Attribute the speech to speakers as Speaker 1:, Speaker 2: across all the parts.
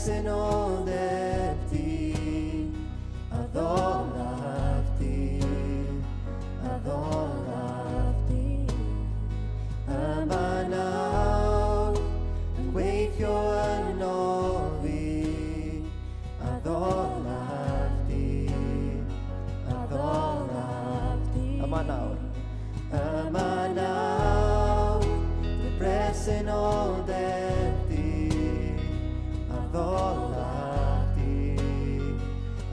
Speaker 1: bresenoldeb di, addolaf di, addolaf di. Yma nawr, yn gweithio yno fi, addolaf di, addolaf di. Yma nawr, yma nawr, dy bresenoldeb di, addolaf di,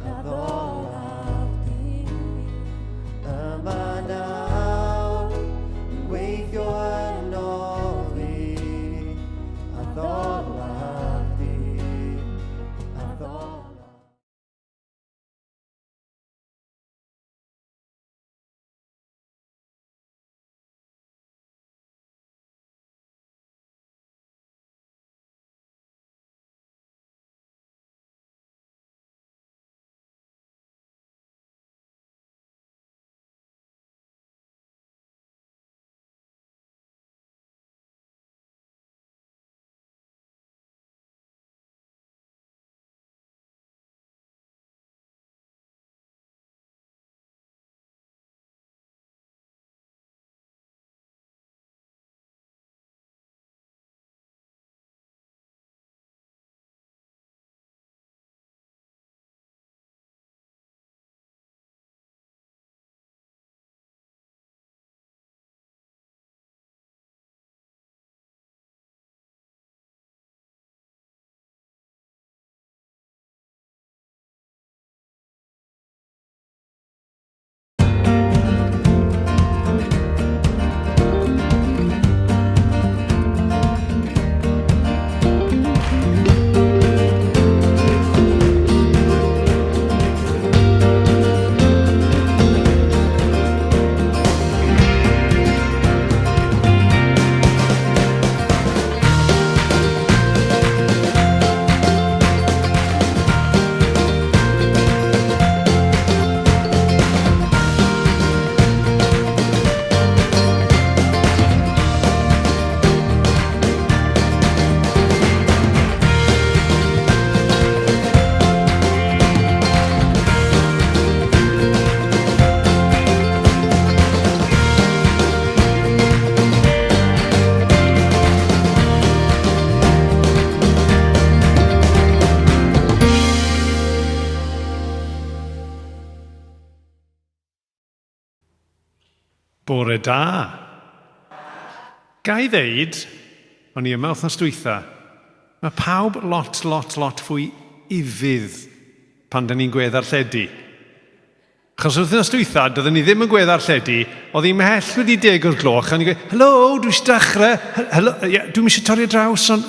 Speaker 1: addolaf di. Yma nawr, yn gweithio yno fi, addolaf di, addolaf.
Speaker 2: Bore da. Ga i ddeud, o'n i yma wythnos dwytha, mae pawb lot, lot, lot fwy ufudd pan dyn ni'n gweddarlledu. Achos wythnos dwytha, doedden ni ddim yn gweddarlledu, oedd hi mhell wedi deg o'r gloch, a ni'n gweud, helo, dwi eisiau dechrau, helo, yeah, dwi'n eisiau torri draws, ond...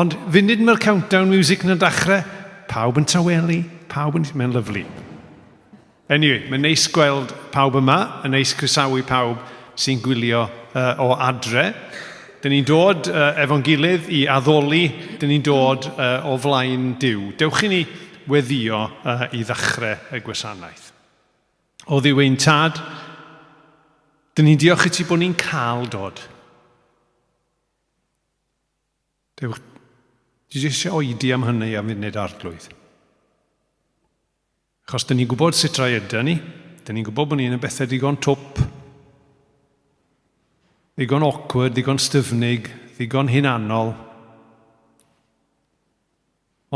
Speaker 2: Ond funud mae'r countdown music yn dechrau, pawb yn tawelu, pawb yn... Mae'n lyflu. Anyway, mae'n neis gweld pawb yma, yn neis croesawu pawb sy'n gwylio o adre. Dyn ni'n dod efo'n gilydd i addoli, dyn ni'n dod o flaen Duw. Dewch i ni weddio i ddechrau y gwasanaeth. O Dduw ein Tad, dyn ni'n diolch i ti bod ni'n cael dod. Dewch, dwi jyst eisiau oedi am hynny am funud arglwydd. Achos dyn ni'n gwybod sut rai ydy ni, dyn ni'n gwybod bod ni'n y bethau digon twp, ddigon awkward, ddigon styfnig, ddigon hunanol.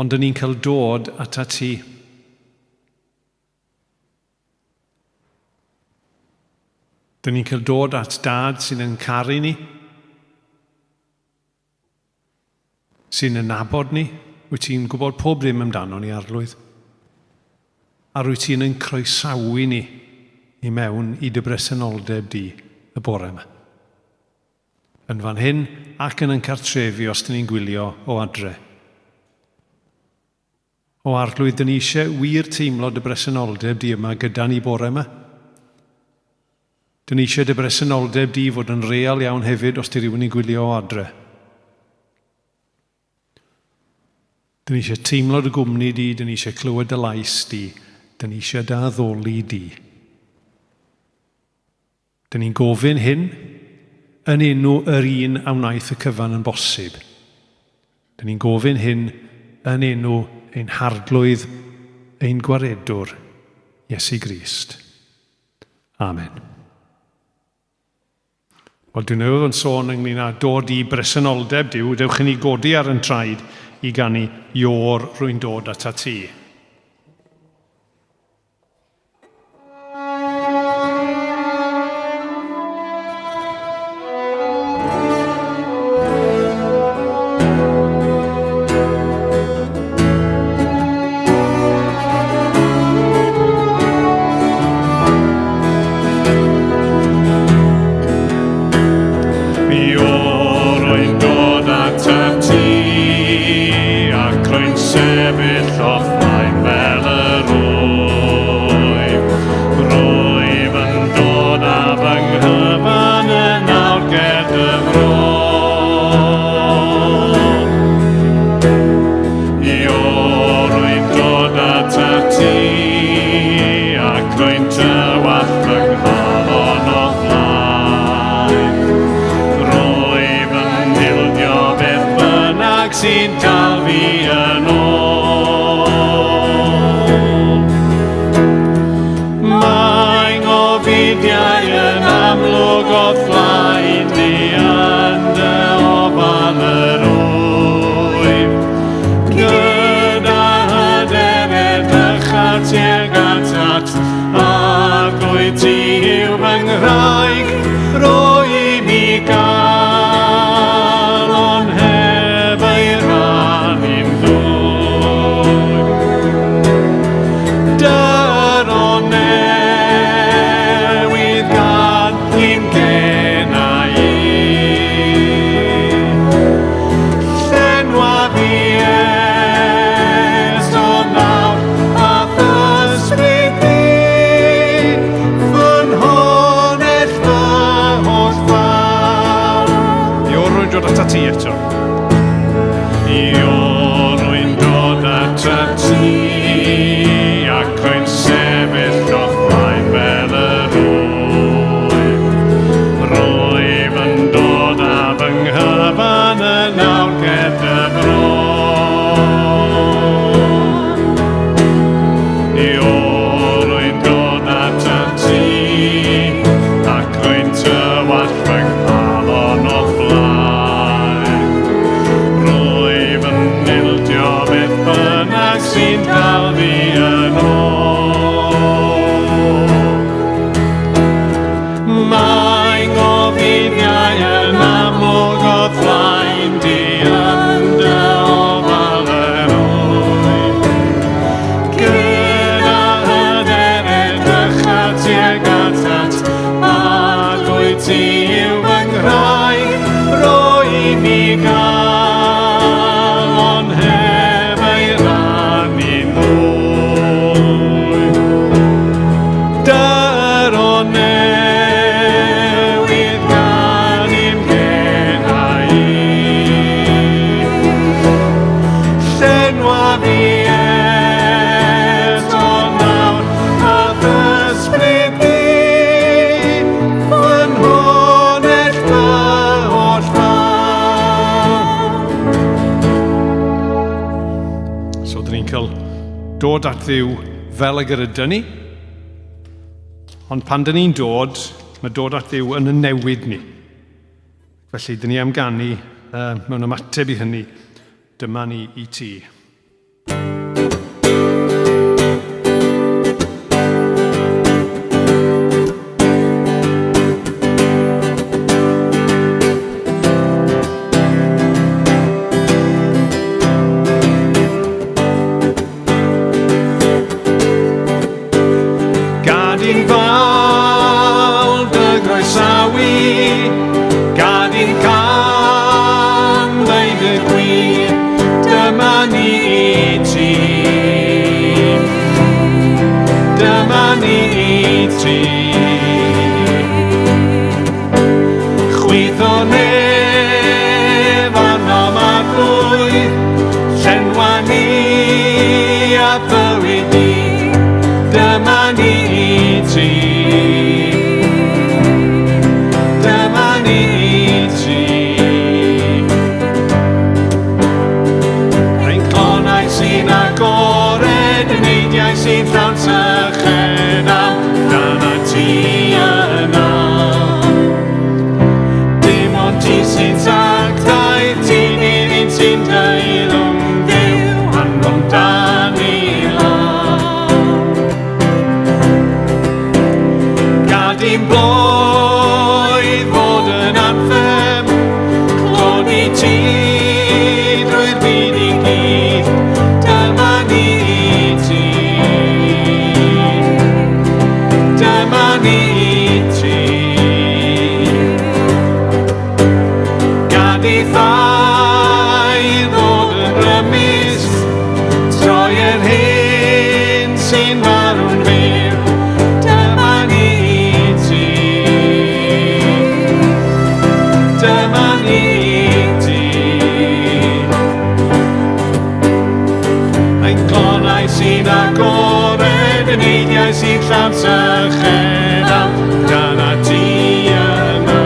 Speaker 2: Ond dyn ni'n cael dod ata ti. Dyn ni'n cael dod at dad sy'n yn caru ni, sy'n yn nabod ni. Wyt ti'n gwybod pob ddim amdano ni, Arglwydd. A rwyt ti'n yn croesawu ni i mewn i dy bresenoldeb di y bore yma. Yn fan hyn ac yn yn cartrefi os dyn ni'n gwylio o adre. O Arglwydd, dyn ni eisiau wir teimlo dy bresenoldeb di yma gyda ni bore yma. Dyn ni eisiau dy bresenoldeb di fod yn real iawn hefyd os di rhywun yn gwylio o adre. Dyn ni eisiau teimlo dy gwmni di, dyn ni eisiau clywed dy lais di, dyn ni eisiau dy addoli di. Dyn ni'n gofyn hyn yn enw yr un a wnaeth y cyfan yn bosib. Dyn ni'n gofyn hyn yn enw ein Harglwydd, ein Gwaredwr, Iesu Grist. Amen. Wel, dwi'n newydd fod yn sôn ynglyn â dod i bresenoldeb Duw. Dewch i ni godi ar yn traed i ganu Iôr rwy'n dod atat ti.
Speaker 3: Rwy'n dod atat ti, ac rwy'n sefyll o'th flaen fel yr wyf. Rwyf yn dod â fy nghyfan yn awr ger dy fron. Io, rwy'n dod atat ti, ac rwy'n tywallt fy nghalon o'th flaen. Rwyf yn ildio beth bynnag sy'n dal fi yn ôl. Mae ngofidiau yn amlwg o'th flaen di yn dy ofal yr wyf. Gyda hyder edrychaf tuag atat, Arglwydd ti yw fy nghraig, rhoi i mi galon heb ei rannu'n ddwy. Dyro newydd gan i'm genau i. Llenwa fi eto nawr a'th ysbryd di, ffynhonnell fy holl fawr.
Speaker 2: Io, rwy'n dod atat ti eto.
Speaker 3: Io, rwy'n dod atat ti, ac rwy'n sefyll o'th flaen fel yr wyf. Rwyf yn dod â fy nghyfan yn awr ger dy fron. Io, rwy'n dod atat ti, ac rwy'n tywallt fy nghalon o'th flaen. Rwyf yn ildio beth bynnag sy'n dal fi yn ôl. Mae ngofidiau yn amlwg o'th flaen di yn dy ofal yr wyf. Gyda hyder edrychaf tuag atat, Arglwydd ti yw fy nghraig, rhoi i mi galon heb ei rannu'n ddwy. Dyro newydd gan i'm genau i. Llenwa fi eto nawr a'th ysbryd di, ffynhonnell fy holl fawr.
Speaker 2: So, dyn ni'n cael dod at Dduw fel ag yr ydyn ni. Ond pan dyn ni'n dod, mae dod at Dduw yn y newid ni. Felly, dyn ni am ganu mewn ymateb i hynny. Dyma ni i ti.
Speaker 3: Gad i'n fawr dy groesawu, gad i'n can ddeud y gwir, dyma ni i ti. Dyma ni i ti. Chwyth o nef arnom Arglwydd, llenwa ni a bywyd ni, dyma ni i ti. Dyma ni i ti. Ein clonau Gad i'n bloedd fod yn anthem, clod i ti drwy'r byd i gyd, dyma ni i ti. Dyma ni i ti. Gad i thair ddod yn rymus, troi yr hyn sy'n marw'n fyw, dyma ni i ti. Dyma ni i ti. Ein glonau sy'n agored, yn eidiau sy'n llawn syched, amdana ti yma.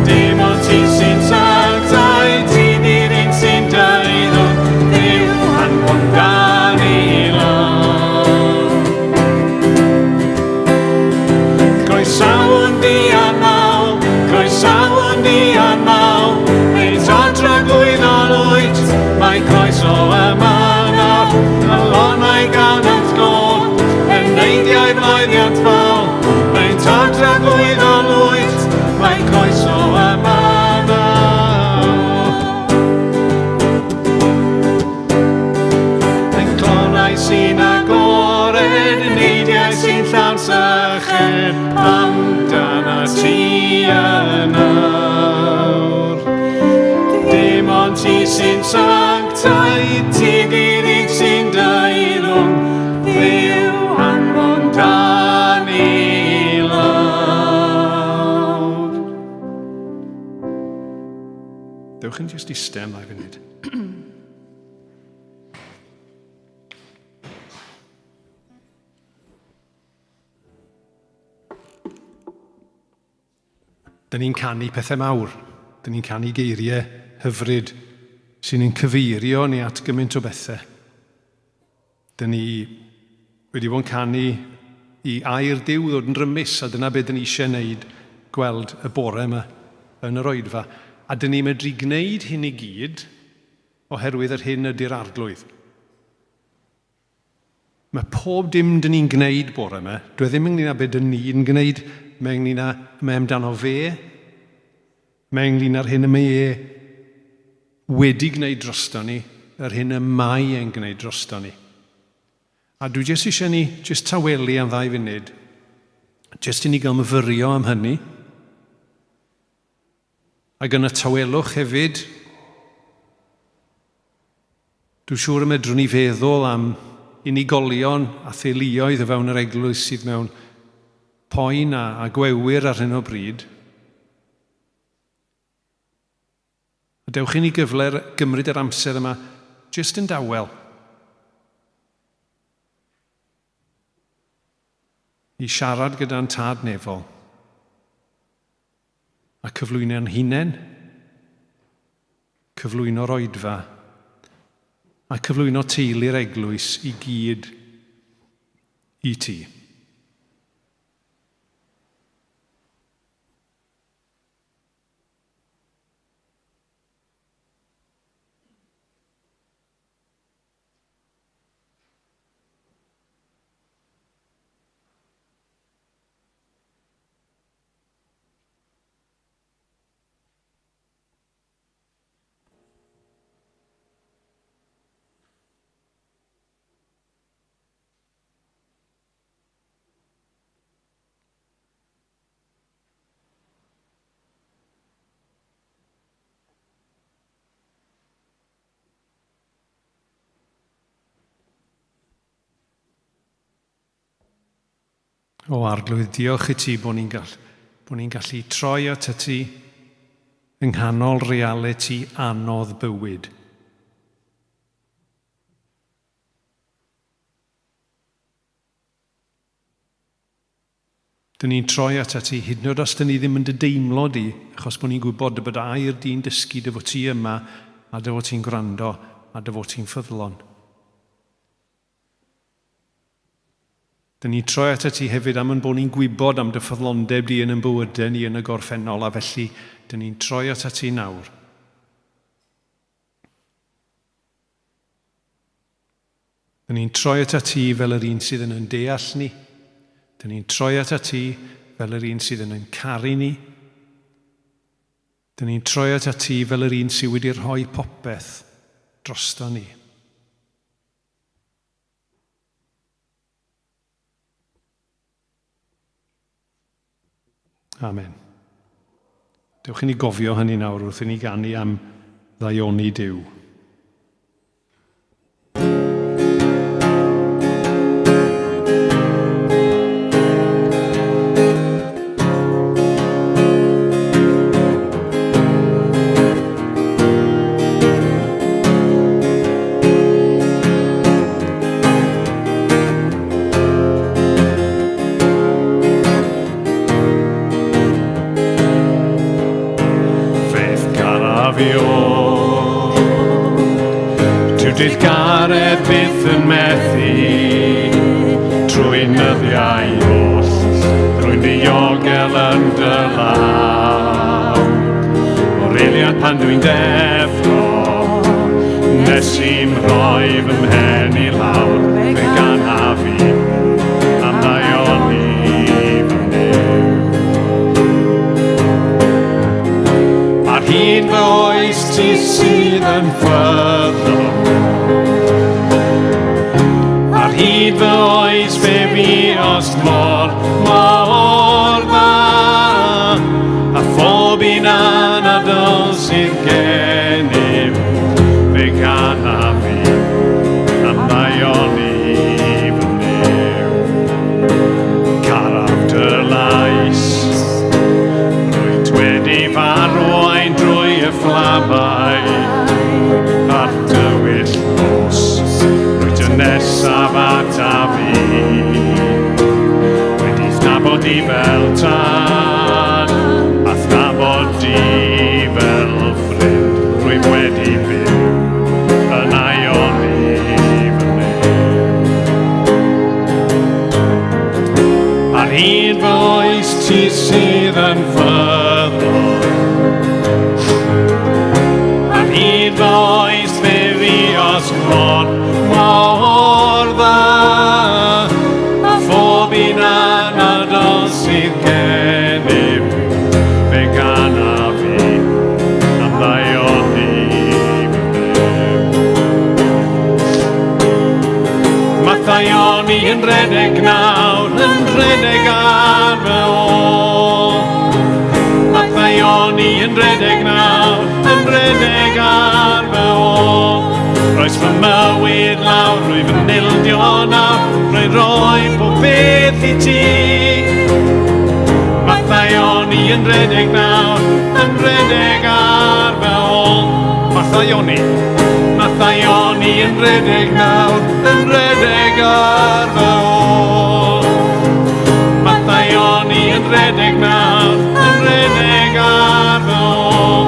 Speaker 3: Dim ond ti sy'n sanctaidd, ti di'r un sy'n deilwng, Dduw anfon dan i lawr. Croesawwn di anmawl, croesawwn di anmawl, ein tad tragwyddol wyt, mae croeso yma nawr, y lonnau gan at god, eneidiau bloeddiant fawl, ein tad tragwyddol wyt, mae croeso yma nawr. Ein clonau sy'n agored, eneidiau sy'n llawn syched, amdana ti yn awr. Dim ond ti sy'n sanctaidd, ti di'r un sy'n deilwng, Dduw anfon dan i lawr.
Speaker 2: Dewch yn jyst iste am ddau funud. Dyn ni'n canu pethau mawr. Dyn ni'n canu geiriau hyfryd sy'n ein cyfeirio ni at gymaint o bethau. Dyn ni wedi bod yn canu i air Duw ddod yn rymus, a dyna beth dyn ni eisiau wneud gweld y bore yma yn yr oedfa. A dyn ni'n medru gwneud hyn i gyd oherwydd yr hyn ydy'r Arglwydd. Mae pob dim dyn ni'n gwneud bore yma, dwi e ddim ynglyn â beth dyn ni'n gwneud, mae ynglyn â, mae amdano fe, mae ynglyn â'r hyn y mae e wedi gwneud drosto ni, yr hyn y mae e'n gwneud drosto ni. A dwi jyst eisiau ni jyst tawelu am ddau funud, jyst i ni gael myfyrio am hynny. Ac yn y tawelwch hefyd, dwi'n siŵr y medrwn ni feddwl am unigolion a theuluoedd o fewn yr eglwys sydd mewn poen a, a gwewyr ar hyn o bryd. A dewch i ni gyfle gymryd yr amser yma jyst yn dawel. I siarad gyda'n Tad Nefol. A cyflwyno'n hunain, cyflwyno'r oedfa, a cyflwyno teulu'r eglwys i gyd i ti. O Arglwydd, diolch i ti bod ni'n gall, bod ni'n gallu troi at y ti yng nghanol realiti anodd bywyd. Dyn ni'n troi at ti, hyd yn oed os dyn ni ddim yn dy deimlo di, achos bod ni'n gwybod dy bod air di'n dysgu dy fod ti yma, a dy fod ti'n gwrando, a dy fod ti'n ffyddlon. Dyn ni'n troi atat ti hefyd am ein bod ni'n gwybod am dy ffyddlondeb di yn ein bywydau ni yn y gorffennol, a felly dyn ni'n troi atat ti nawr. Dyn ni'n troi atat ti fel yr un sydd yn ein deall ni, Dyn ni'n troi atat ti fel yr un sydd yn ein caru ni. Dyn ni'n troi atat ti fel yr un sydd wedi rhoi popeth drosto ni. Amen. Dewch i ni gofio hynny nawr wrth i ni ganu am ddaioni Duw.
Speaker 3: Fe'th garaf i o Tudydd garedd byth yn methu Trwy nyddiau oll Rwy'n ddiogel yn dy law O'r eiliad pan dwi'n deffro Nes i'm rhoi fy mhen i lawr, fe ganaf fi am ddaioni fy Nuw. Ar hyd fy oes ti sydd yn ffyddlon, ar hyd fy oes fe fuost mor, mor dda, a phob un anadl sydd gennyf, fe ganaf fi am ddaioni fy Nuw. Caraf dy lais, rwyt wedi f'arwain drwy y fflamau a'r dywyll nos, rwyt yn nesaf ataf fi. Wedi'th nabod i fel tad, a'th nabod di fel ffrind, rwyf wedi byw yn aioni fy Nuw. Ar hyd fy oes ti sydd yn ffyddlon, ar hyd fy oes fe fuost mor, mor dda, a phob un anadl sydd gennyf, fe ganaf fi am ddaioni fy Nuw. Mae ddaioni yn rhedeg nawr, yn rhedeg ar fy ôl. Mae ddaioni yn rhedeg nawr, yn rhedeg ar fy ôl. Rhoes fy mywyd lawr, rwyf yn ildio nawr, rwy'n rhoi pob beth i ti. Mae ddaioni yn rhedeg nawr, yn rhedeg ar fy ôl. Mae ddaioni, mae ddaioni yn rhedeg nawr, yn rhedeg ar fy ôl. Mae ddaioni yn rhedeg nawr, yn rhedeg ar fy ôl.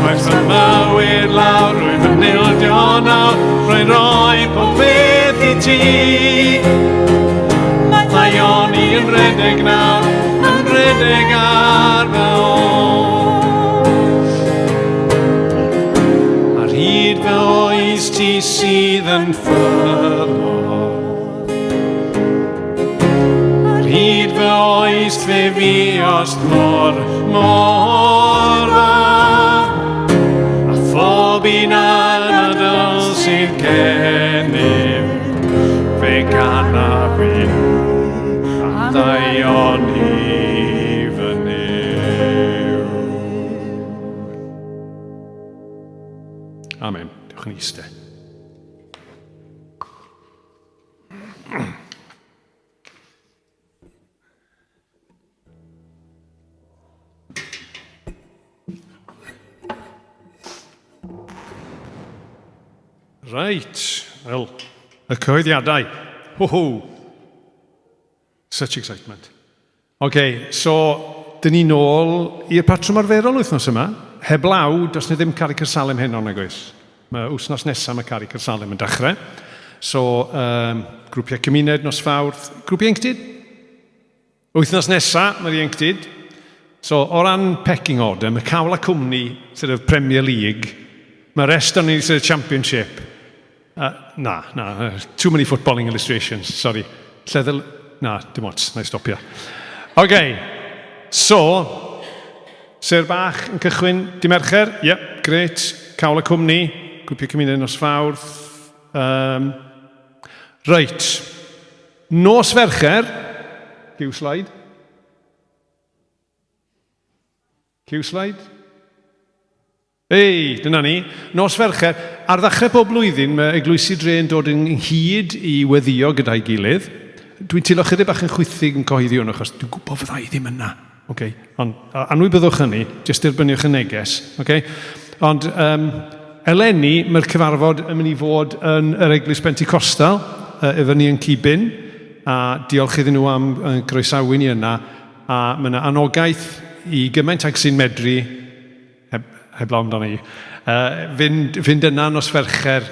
Speaker 3: Rhoes fy mywyd lawr, rwyf yn ildio nawr, rwy'n rhoi pob beth i ti. Mae ddaioni yn rhedeg nawr, yn rhedeg ar fy ôl. Ar hyd fy oes ti sydd yn ffyddlon, ar hyd fy oes fe fuost mor, mor dda, a phob un anadl sydd gennyf, fe ganaf fi am ddaioni fy Nuw.
Speaker 2: Amen. Dewch yn eistedd. Reit, wel, y cyhoeddiadau. Ho ho! Such excitement. OK, so, dyn ni nôl i'r patrwm arferol wythnos yma. Heblaw, does na ddim Caru Caersalem heno, nag oes? Mae wythnos nesaf mae Caru Caersalem yn dechrau. So, um, grwpiau cymuned nos Fawrth. Grwpiau ieuenctid? Wythnos nesa, mae'r ieuenctid. So, o ran pecking order, mae cawl a cwmni, sort of Premier League, mae rest o'n ni sort of Championship. Uh, na, na, too many footballing illustrations, sorry. Lle ddil... Na, dim ots, na i stopio. Oce, okay. So, Sêr Bach yn cychwyn di Mercher, yep, grêt, Cawl y Cwmni, Grwpiau Cymuned nos Fawrth. Reit, nos Fercher, cue slide. Cue slide. Ei, dyna ni. Nos Fercher, ar ddechrau pob blwyddyn, mae eglwysi dre yn dod ynghyd i weddio gyda'i gilydd. Dwi'n teimlo chydig bach yn chwithig yn cyhoeddi hwn, achos dwi'n gwybod fydda i ddim yna. Okay? Ond anwybyddwch hynny, jyst derbyniwch y neges. Okay? Ond eleni, mae'r cyfarfod yn mynd i fod yn yr Eglwys Pentecostal, efo ni yn Cibyn, a diolch iddyn nhw am groesawu ni yna, a mae yna anogaeth i gymaint ag sy'n medru, heb, heblaw amdano i, fynd, fynd yna nos Fercher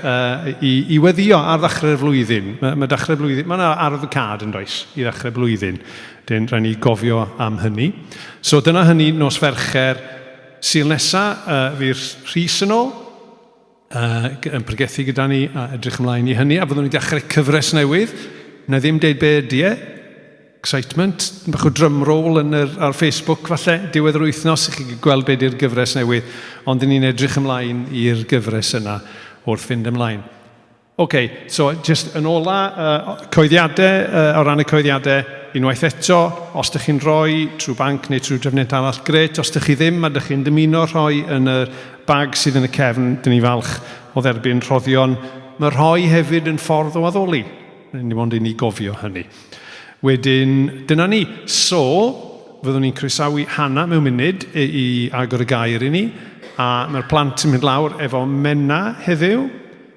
Speaker 2: i, i weddio ar ddechrau'r flwyddyn. Mae, mae dechrau'r flwyddyn, mae yna ardd y cad yn does, i ddechrau blwyddyn. Dyn, rhaid ni gofio am hynny. So dyna hynny nos Fercher. Sul nesa, fy'r Rhys yn ôl, yn pregethu gyda ni a edrych ymlaen i hynny, a fyddwn ni'n dechrau cyfres newydd. Na ddim deud be ydy e. Excitement, bach o drum roll yn yr, ar Facebook falle, diwedd yr wythnos i chi gweld be ydy'r gyfres newydd, ond dyn ni'n edrych ymlaen i'r gyfres yna wrth fynd ymlaen. Ok, so jyst yn ola, coeddiadau, o ran y coeddiadau, unwaith eto, os dych chi'n rhoi trwy banc neu trwy drefniant arall, grêt, os dych chi ddim a dych chi'n dymuno rhoi yn y bag sydd yn y cefn, dyn ni falch o dderbyn rhoddion. Mae rhoi hefyd yn ffordd o addoli, dim ond i ni gofio hynny. Wedyn, dyna ni. So, fyddwn ni'n croesawu Hannah mewn munud i agor y gair i ni, a mae'r plant yn mynd lawr efo Menna heddiw.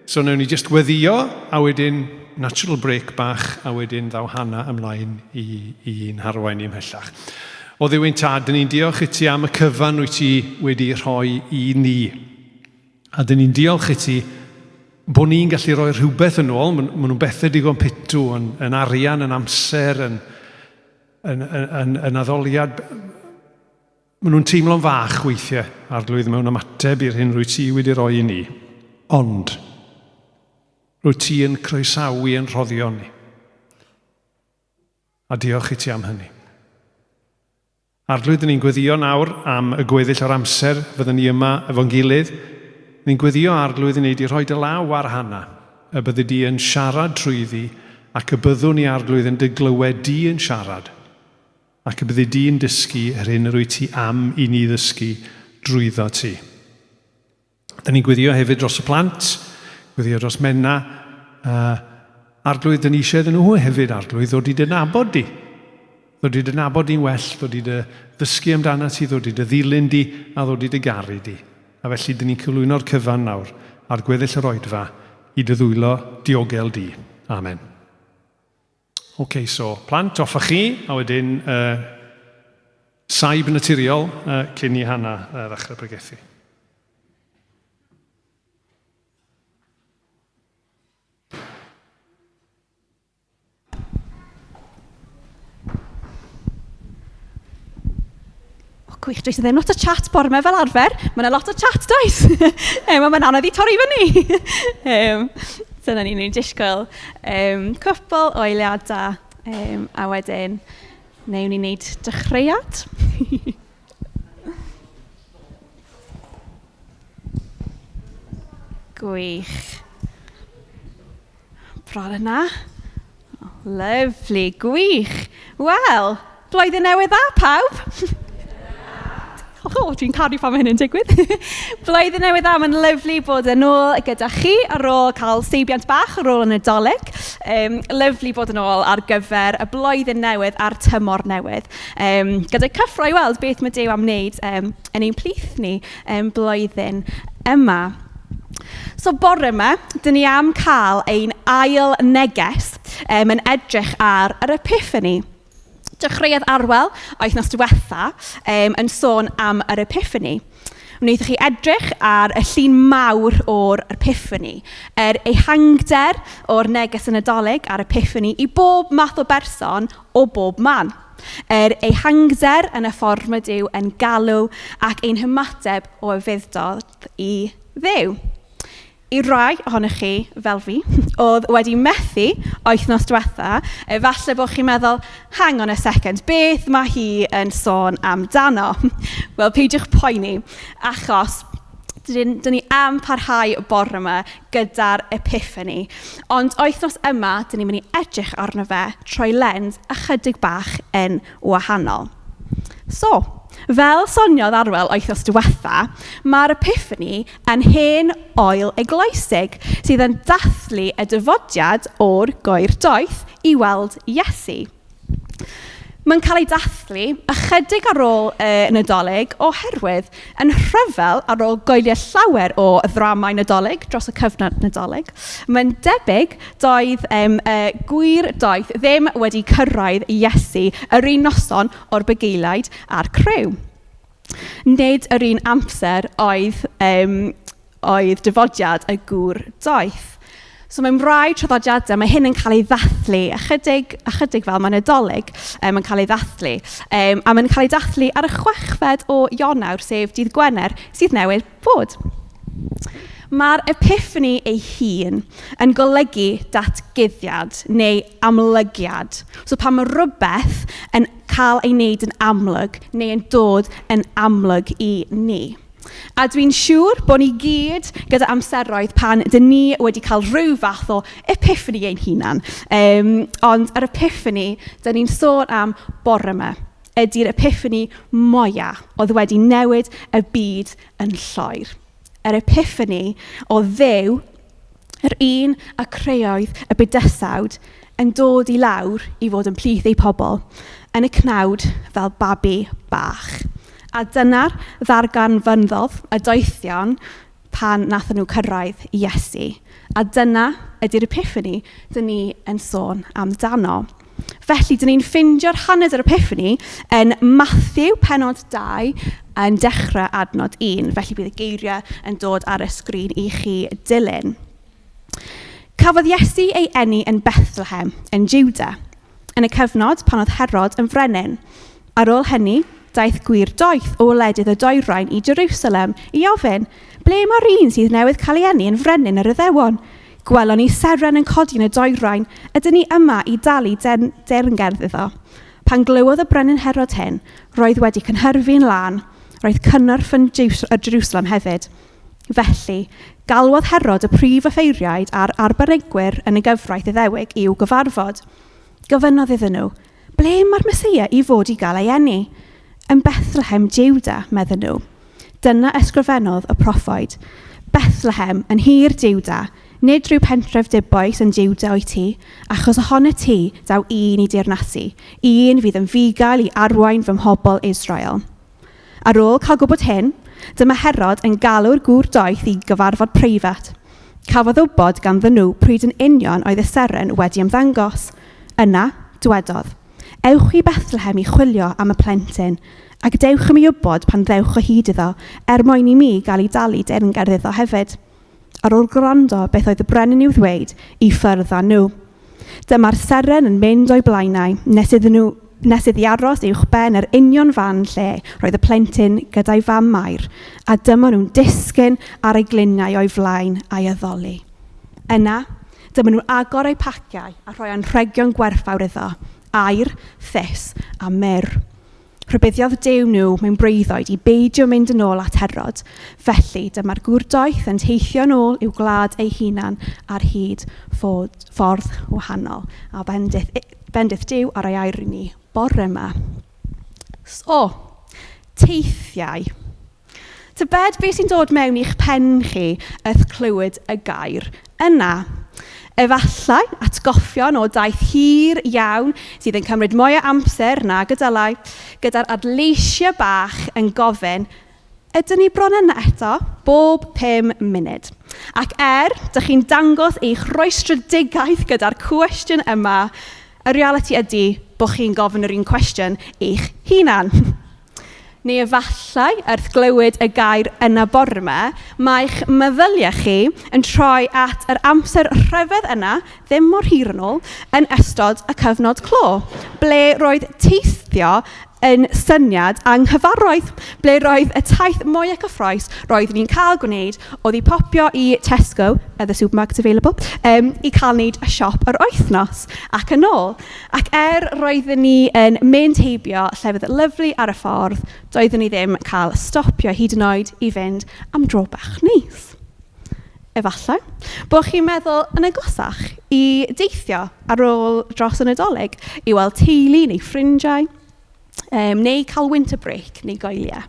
Speaker 2: So wnawn ni jyst weddïo, a wedyn natural break bach, a wedyn ddaw Hannah ymlaen i, i'n harwain ni ymhellach. O Dduw ein Tad, dyn ni'n diolch i ti am y cyfan wyt ti wedi rhoi i ni. A dyn ni'n diolch i ti bod ni'n gallu rhoi rhywbeth yn ôl, maen nhw'n bethau digon pitw, yn, yn arian, yn amser, yn, yn, yn, yn, yn addoliad. Maen nhw'n teimlo'n fach weithiau, Arglwydd, mewn ymateb i'r hyn rwyt ti wedi roi i ni. Ond, rwyt ti yn croesawu ein rhoddion ni. A diolch i ti am hynny. Arglwydd, dyn ni'n gweddio nawr am y gweddill o'r amser fyddwn ni yma efo'n gilydd. Ni'n gweddio, Arglwydd, i ni di rhoi dy law ar Hannah, y byddi di yn siarad trwyddi, ac y byddwn ni, Arglwydd, yn dy glywed di yn siarad. Ac y byddi di'n dysgu yr hyn yr wyt ti am i ni ddysgu drwyddo ti. Da ni'n gweddio hefyd dros y plant, gweddio dros Menna. Arglwydd, dyn ni eisiau iddyn nhw hefyd, Arglwydd, ddod i dy nabod di. Ddod i dy nabod di'n well, ddod i dy ddysgu amdana ti, ddod i dy ddilyn di, a ddod i dy garu di. A felly, dyn ni'n cyflwyno'r cyfan nawr, a'r gweddill yr oedfa, i dy ddwylo diogel di. Amen. Ok, so plant, off â chi, a wedyn saib naturiol cyn i Hannah ddechrau pregethu.
Speaker 4: Gwych, does ddim lot o chat bore 'ma fel arfer. Mae yna lot o chat, does? Mae'n anodd i torri fyny. Dyna ni'n ni disgwyl cwpl o eiliadau a wedyn wnewn ni wneud dechreuad. Gwych. Bron yna. Lyfli, gwych. Wel, blwyddyn newydd dda pawb. O, dwi'n caru pan mae hynny'n digwydd. Blwyddyn newydd dda, mae'n lyfli bod yn ôl gyda chi ar ôl cael seibiant bach ar ôl y Nadolig. Lyfli bod yn ôl ar gyfer y blwyddyn newydd a'r tymor newydd. Gyda cyffro i weld beth mae Duw am wneud yn ein plith ni blwyddyn yma. So bore yma, dyn ni am cael ein ail neges yn edrych ar yr Epiphany. Dechreuodd Arwel wythnos diwetha yn sôn am yr Epiphany. Wnaethoch chi edrych ar y llun mawr o'r Epiphany, yr ehangder o'r neges y Nadolig a'r Epiphany i bob math o berson o bob man. Yr ehangder yn y ffordd mae Duw yn galw ac ein hymateb o ufudd-dod i Dduw. I rai ohonoch chi, fel fi, oedd wedi methu wythnos diwetha, efallai bod chi'n meddwl, hang on a second, beth mae hi yn sôn amdano? Wel, peidiwch poeni, achos dyn ni am parhau bore yma gyda'r Epiphany. Ond wythnos yma, dyn ni'n mynd i edrych arno fe trwy lens ychydig bach yn wahanol. So, fel soniodd Arwel wythnos diwetha, mae'r Epiphany yn hen oel eglwysig sydd yn dathlu y dyfodiad o'r gŵr doeth i weld Iesu. Mae'n cael ei dathlu ychydig ar ôl y Nadolig oherwydd yn rhyfel ar ôl gwylio llawer o ddramau Nadolig dros y cyfnod Nadolig, mae'n debyg doedd y gwir doeth ddim wedi cyrraedd Iesu yr un noson o'r bugeiliaid a'r criw. Nid yr un amser oedd dyfodiad y gŵr doeth. So mewn rai traddodiadau mae hyn yn cael ei ddathlu, ychydig fel mae Nadolig mae'n cael ei ddathlu. A mae'n cael ei dathlu ar y 6fed o Ionawr, sef dydd Gwener, sydd newydd bod. Mae'r Epiphany ei hun yn golygu datguddiad neu amlygiad. So pan mae rhywbeth yn cael ei wneud yn amlwg neu yn dod yn amlwg i ni. A dwi'n siŵr bod ni gyd gyda amseroedd pan dyn ni wedi cael rhyw fath o epiphany ein hunan. Ond yr epiphany dyn ni'n sôn am bore yma ydy'r epiphany mwyaf oedd wedi newid y byd yn llwyr. Yr epiphany o Dduw, yr un a creoedd y bydysawd, yn dod i lawr i fod yn plith ei pobl, yn y cnawd fel babi bach. A dyna'r ddarganfyddodd y doethion pan nathon nhw cyrraedd Iesu. A dyna ydy'r epiphany dyn ni yn sôn amdano. Felly, dyn ni'n ffeindio'r hanes yr epiphany yn Matthew pennod 2 yn dechrau adnod 1. Felly bydd y geiriau yn dod ar y sgrin i chi dilyn. Cafodd Iesu ei eni yn Bethlehem, yn Juda, yn y cyfnod pan oedd Herod yn frenin. Ar ôl hynny, daeth gwŷr doeth o wledydd y dwyrain i Jerusalem i ofyn, ble mae'r un sydd newydd cael ei eni yn frenin yr Iddewon? Gwelon ni seren yn codi yn y dwyrain, ydyn ni yma i dalu deyrnged iddo. Pan glywodd y brenin Herod hyn, roedd wedi cynhyrfu'n lân, roedd cynnwrf yn Jerusalem hefyd. Felly, galwodd Herod y prif offeiriaid a'r arbenigwyr yn y gyfraith Iddewig i'w gyfarfod. Gofynnodd iddyn nhw, ble mae'r Meseia i fod i gael ei eni? Yn Bethlehem, Juda, medden nhw. Dyna ysgrifennodd y proffwyd. Bethlehem, yn nhir Juda, nid rhyw pentref dibwys yn Juda wyt ti, achos ohonot ti daw un i deyrnasu, un fydd yn fugail i arwain fy mhobl Israel. Ar ôl cael gwybod hyn, dyma Herod yn galw'r gŵr doeth i gyfarfod preifat. Cafodd wybod ganddyn nhw pryd yn union oedd y seren wedi ymddangos. Yna, dwedodd, ewch i Bethlehem i chwilio am y plentyn, ac dewch i mi wybod pan ddewch o hyd iddo, er mwyn i mi gael ei dalu deyrnged iddo hefyd. Ar ôl gwrando beth oedd y brenin i'w ddweud, i ffwrdd â nhw. Dyma'r seren yn mynd o'i blaenau, nes iddi aros uwch ben yr union fan lle roedd y plentyn gyda'i fam Mair, a dyma nhw'n disgyn ar eu gliniau o'i flaen a'i addoli. Yna, dyma nhw'n agor eu paciau a rhoi anrhegion gwerthfawr iddo, aur, thus a myrr. Rhybuddiodd Duw nhw mewn breuddwyd i beidio mynd yn ôl at Herod. Felly, dyma'r gŵr doeth yn teithio yn ôl i'w gwlad ei hunan ar hyd ffordd wahanol. A bendith Duw ar ei air i ni bore yma. So, teithiau. Tybed beth sy'n dod mewn i'ch pen chi wrth clywed y gair yna? Efallai atgoffion o daith hir iawn sydd yn cymryd mwy o amser nag y dylai, gyda'r adleisiau bach yn gofyn, ydyn ni bron yna eto? Bob 5 munud. Ac dych chi'n dangos eich rhwystredigaeth gyda'r cwestiwn yma, y realiti ydy bod chi'n gofyn yr un cwestiwn eich hunan. Neu efallai, wrth glywed y gair yna bore yma, mae'ch meddyliau chi yn troi at yr amser rhyfedd yna, ddim mor hir yn ôl, yn ystod y cyfnod clo, ble roedd teithio yn syniad anghyfarwydd, ble roedd y taith mwyaf cyffrous roeddwn ni'n cael gwneud oedd i popio i Tesco, other supermarkets available, i cael wneud y siop yr wythnos ac yn ôl. Ac roeddwn ni yn mynd heibio llefydd lyfli ar y ffordd, doeddwn ni ddim cael stopio hyd yn oed i fynd am dro bach neis. Efallai bod chi'n meddwl yn agosach i deithio ar ôl dros y Nadolig i weld teulu neu ffrindiau, neu cael winter break neu gwyliau.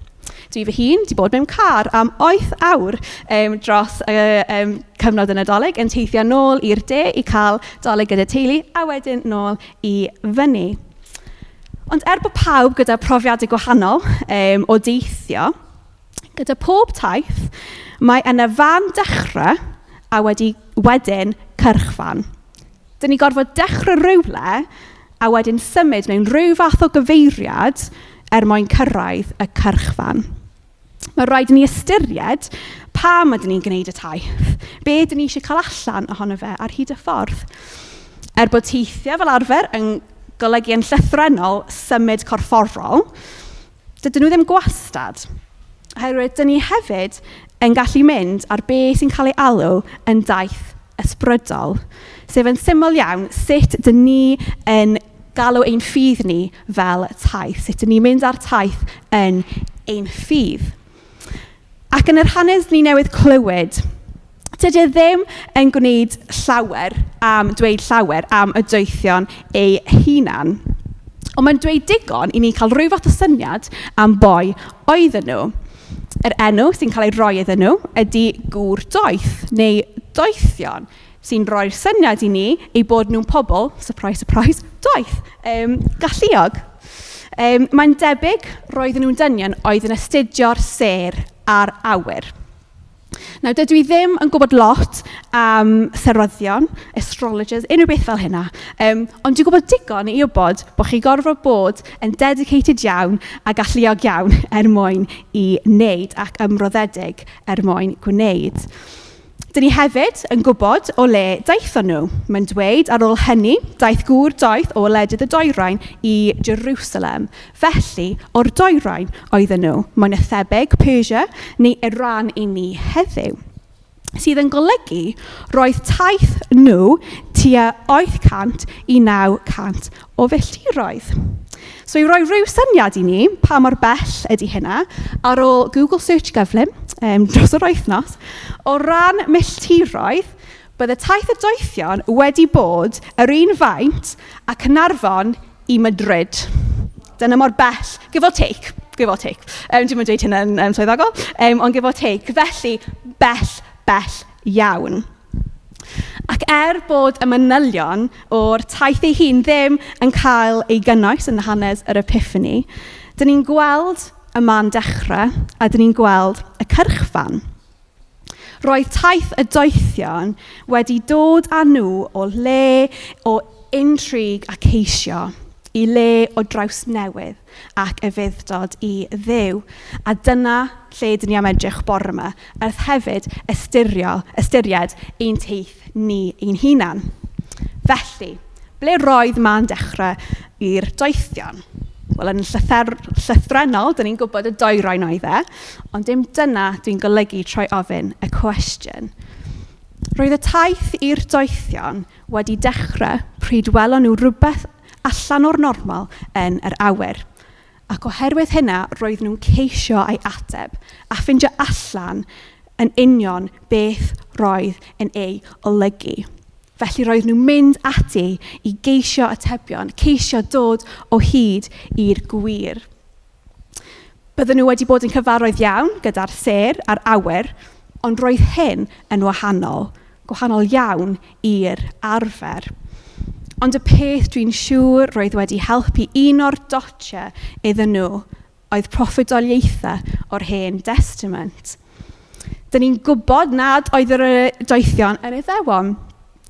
Speaker 4: Dwi fy hun wedi bod mewn car am 8 awr dros y cyfnod y Nadolig yn teithio nôl i'r de i cael Dolig gyda teulu a wedyn nôl i fyny. Ond er bod pawb gyda profiadau gwahanol o deithio, gyda pob taith, mae yna fan dechrau a wedyn cyrchfan. Dyn ni gorfod dechrau rhywle a wedyn symud mewn rhyw fath o gyfeiriad er mwyn cyrraedd y cyrchfan. Mae rhaid i ni ystyried pam ydyn ni'n gwneud y taith, be ydyn ni eisiau cael allan ohono fe ar hyd y ffordd. Er bod teithiau fel arfer yn golygu yn llythrennol symud corfforol, dydyn nhw ddim gwastad. Oherwydd dyn ni hefyd yn gallu mynd ar be sy'n cael ei alw yn daith ysbrydol, sef yn syml iawn sut dyn ni yn galw ein ffydd ni fel taith, sut dyn ni'n mynd ar taith yn ein ffydd. Ac yn yr hanes ni newydd clywed, dydy e ddim yn gwneud llawer am dweud llawer am y doethion eu hunan. Ond mae'n dweud digon i ni cael rhyw fath o syniad am bwy oedden nhw. Yr enw sy'n cael ei roi iddyn nhw ydy gŵr doeth neu doethion, sy'n rhoi'r syniad i ni eu bod nhw'n pobl, surprise, surprise, doeth, galluog. Mae'n debyg roedden nhw'n dynion oedd yn astudio'r sêr a'r awyr. Nawr, dydw i ddim yn gwybod lot am seryddion, astrologers, unrhyw beth fel hynna. Ond dwi'n gwybod digon i wybod bod chi gorfod bod yn dedicated iawn a galluog iawn er mwyn i wneud ac ymroddedig er mwyn gwneud. Dyn ni hefyd yn gwybod o le daethon nhw. Mae'n dweud ar ôl hynny, daeth gŵr doeth o wledydd y Dwyrain i Jerusalem. Felly, o'r Dwyrain oedden nhw. Mae'n thebyg Persia neu Iran i ni heddiw. Sydd yn golygu roedd taith nhw tua 800 i 900 o filltiroedd. So i roi rhyw syniad i ni pa mor bell ydy hynna, ar ôl Google search gyflym dros yr wythnos, o ran milltiroedd, bydde taith y doethion wedi bod yr un faint a Caernarfon i Madrid. Dyna mor bell, give or take, give or take. Dwi'm yn dweud hynny'n swyddogol, ond give or take. Felly, bell, bell iawn. Ac er bod y manylion o'r taith ei hun ddim yn cael ei gynnwys yn hanes yr Epiphany, dyn ni'n gweld y man dechrau a dyn ni'n gweld y cyrchfan. Roedd taith y doethion wedi dod â nhw o le o intrigue a ceisio i le o drawsnewydd ac ufudd-dod i Dduw. A dyna lle dyn ni am edrych bore yma, wrth hefyd ystyried ein teith ni ein hunan. Felly, ble roedd man dechrau i'r doethion? Wel, yn llythrennol, dyn ni'n gwybod y dwyrain oedd e, ond dim dyna dwi'n golygu trwy ofyn y cwestiwn. Roedd y taith i'r doethion wedi dechrau pryd welon nhw rhywbeth allan o'r normal yn yr awyr. Ac oherwydd hynna, roedd nhw'n ceisio ei ateb a ffindio allan yn union beth roedd yn ei olygu. Felly roedd nhw'n mynd ati i geisio atebion, ceisio dod o hyd i'r gwir. Bydden nhw wedi bod yn cyfarwydd iawn gyda'r sêr a'r awyr, ond roedd hyn yn wahanol, gwahanol iawn i'r arfer. Ond y peth dwi'n siŵr roedd wedi helpu un o'r dotiau iddyn nhw oedd proffwydoliaethau o'r Hen Testament. Dyn ni'n gwybod nad oedd yr doethion yn Iddewon.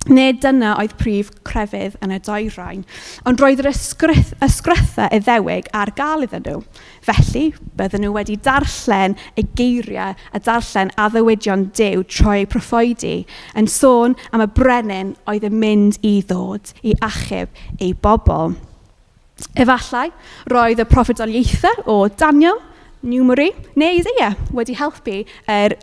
Speaker 4: Nid dyna oedd prif crefydd yn y dwyrain, ond roedd yr ysgrythau Iddewig ar gael iddyn nhw. Felly, bydden nhw wedi darllen y geiriau a darllen addewidion Duw trwy eu proffwydi yn sôn am y brenin oedd yn mynd i ddod i achub ei bobl. Efallai roedd y proffwydoliaethau o Daniel, Numeri neu Isaiah wedi helpu yr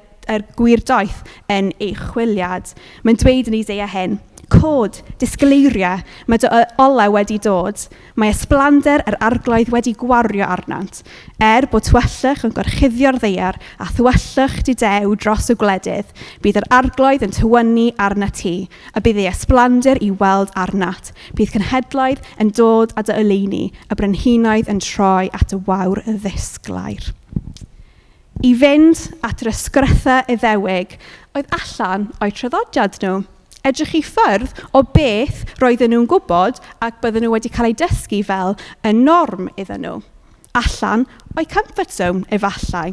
Speaker 4: gwir doeth yn ei chwiliad. Mae'n dweud yn Isaiah hyn, Cod, disgleiria, mae dy olau wedi dod. Mae ysblander yr arglwydd wedi gwario arnant. Er bod tywyllwch yn gorchuddio'r ddaear a thywyllwch dudew dros y gwledydd, bydd yr arglwydd yn tywynnu arnat ti, a bydd ei ysblander i weld arnat. Bydd cenhedloedd yn dod â dy oleuni, y brenhinoedd yn troi at y wawr ddisglair. I fynd at yr ysgrythau Iddewig oedd allan o'u traddodiad nhw. Edrych i ffwrdd o beth roedden nhw'n gwybod ac bydden nhw wedi cael eu dysgu fel y norm iddyn nhw. Allan o'u comfort zone, efallai.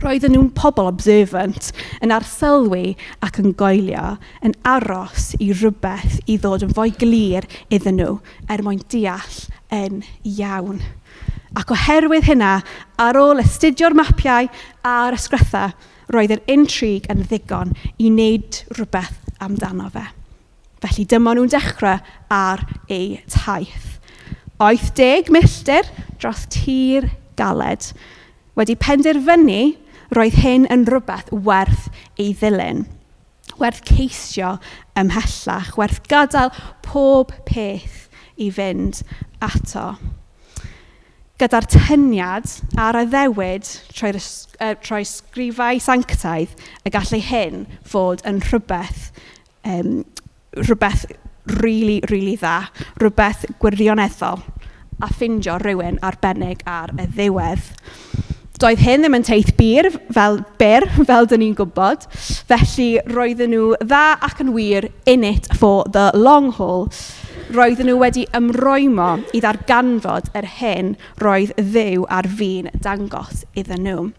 Speaker 4: Roedden nhw'n pobl observant, yn arsylwi ac yn goelio, yn aros i rywbeth i ddod yn fwy glir iddyn nhw er mwyn deall yn iawn. Ac oherwydd hynna, ar ôl astudio'r mapiau a'r ysgrythau, roedd yr intrigue yn ddigon i wneud rhywbeth amdano fe. Felly dyma nhw'n dechrau ar eu taith. 80 milltir dros tir galed. Wedi penderfynu, roedd hyn yn rhywbeth werth ei ddilyn. Werth ceisio ymhellach, werth gadael pob peth i fynd ato. Gyda'r tyniad a'r addewid trwy sgrifau sanctaidd y gallai hyn fod yn rhywbeth really, really dda, rhywbeth gwirioneddol, a ffindio rhywun arbennig ar y ddiwedd. Doedd hyn ddim yn teith byr, fel dyn ni'n gwybod, felly roedden nhw dda ac yn wir in it for the long haul. Roedden nhw wedi ymrwymo i ddarganfod yr hyn roedd Dduw ar fin dangos iddyn nhw.